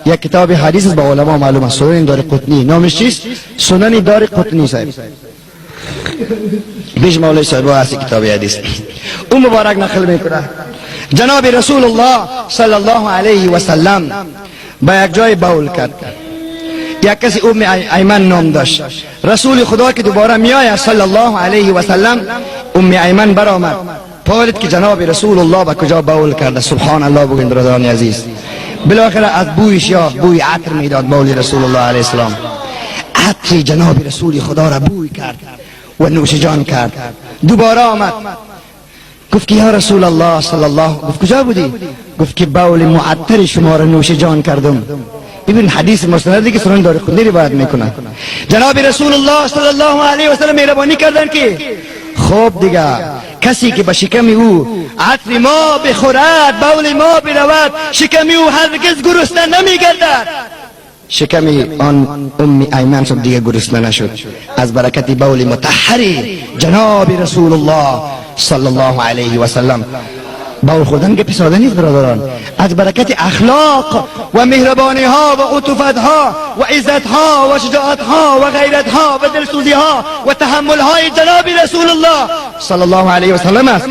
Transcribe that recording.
یک کتاب حدیث با علما معلوم است، سنن دار قطنی. نامش چیست؟ سنن دار قطنی صاحب. بیش مولوی صاحب هستی کتاب حدیث. او مبارک نقل میکنه جناب رسول الله صلی الله علیه و سلم به یک جای بول کرد. یک کسی ام ایمن نام داشت. رسول خدا که دوباره میآید صلی الله علیه و سلم، ام ایمن برآمد، پالید که جناب رسول الله به کجا بول کرده. سبحان الله بگوین برادران عزیز. بالاخره از بویش یا بوی عطر میداد بول رسول الله علیه السلام. عطر جناب رسول خدا را بوی کرد و نوش جان کرد. دوباره آمد، گفت که یا رسول الله صلی الله، گفت کجا بودی؟ گفت که بول معطر شما را نوش جان کردم. ببین حدیث مستندی که سنن دار قطنی روایت میکنه. جناب رسول الله صلی الله علیه و سلم مهربانی کردن که خب دیگه کسی که به شکم او عطر ما بخورد، بول ما برود، شکم او هرگز گرسنه نمیگردد. شکم آن ام ایمن صاحب دیگه گرسنه نشد از برکت بول مطهر جناب رسول الله صلی الله علیه و سلم. بول خوردن گپ ساده نیست برادران. از برکت اخلاق و مهربانی ها و عطوفت ها و عزت ها و شجاعت ها و غیرت ها و دلسوزی ها و تحمل های جناب رسول الله صلی الله علیه و سلم است.